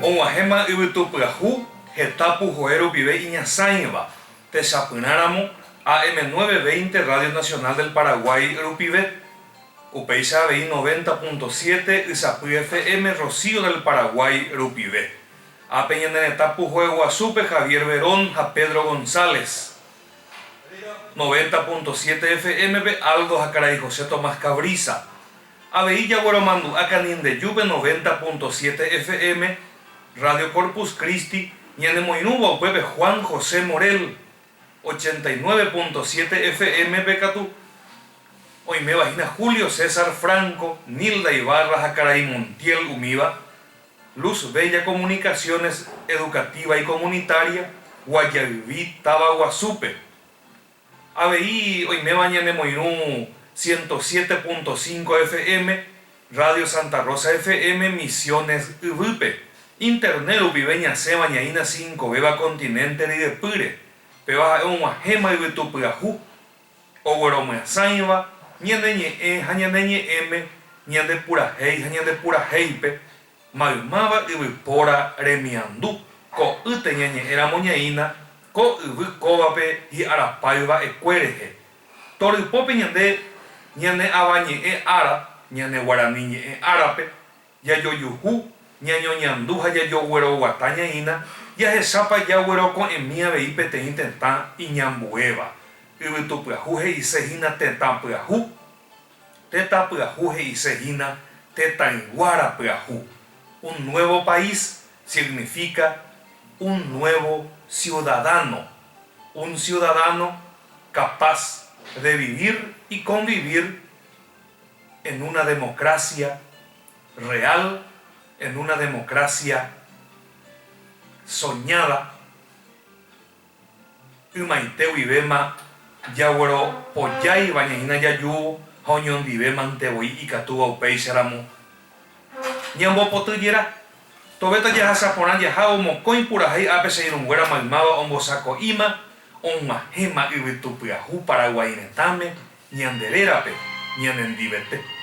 Og̃uahẽma yvytu pyahu heta puhoe rupive iñasãiva, techapyrãramo AM 920 Radio Nacional del Paraguay rupive, upéicha avei 90.7 Ysapy FM Rocío del Paraguay rupive. Ápe ñane retã puhoe guasúpe Javier Verón ha Pedro González. 90.7 FM-pe Aldo ha karai José Tomás Cabriza. Avei jagueromandu'a Canindeyúpe 90.7 FM, Radio Corpus Christi, ñanemoirũva upépe Juan José Morel. 89.7 FM-pe katu oiméva hína Julio César Franco, Nilda Ibarra ha karai Montiel umíva, Luz Bella Comunicaciones Educativa y Comunitaria, Guajayvi táva guasúpe. Avei oiméva ñanemoirũ 107.5 FM, Radio Santa Rosa FM, Misiones yvýpe. Internet rupive ñasẽva ñaína cincovéva continente ryepýre, péva ha'e og̃uahẽma yvytu pyahu, ogueromyasãiva ñane ñe'ẽ ha ñane ñe'ẽme, ñande purahéi ha ñande purahéipe, maymáva yvypóra remiandu, ko'ýte ñañe'ẽramo ñaína ko yvy kóvape hi'arapáy va'ekue rehe. Torypópe ñande ñane avañe'ẽ ára, ñane guarani ñe'ẽ árape, Jajojuhu, ñañoñandu ha jajogueroguata ñaína, jahechápa jagueroko'ẽmi avei peteĩ tetã iñambuéva. Yvytu pyahu he'ise hína tetã pyahu, tetã pyahu he'ise hína tetãyguára pyahu. Un nuevo país significa un nuevo ciudadano, un ciudadano capaz de vivir y convivir en una democracia real, en una democracia soñada, ymaite guivéma jagueropojáiva ñaína jajúvo ha oñondive mante voi ikatúva upéicharamo ñambopoty jera. Tovéta jahasa porã jahávo mokõi purahéi ápe che irũnguéra maymáva ombosako'íma og̃uahẽma yvytu pyahu Paraguái retãme ñande rérape ñanendivete.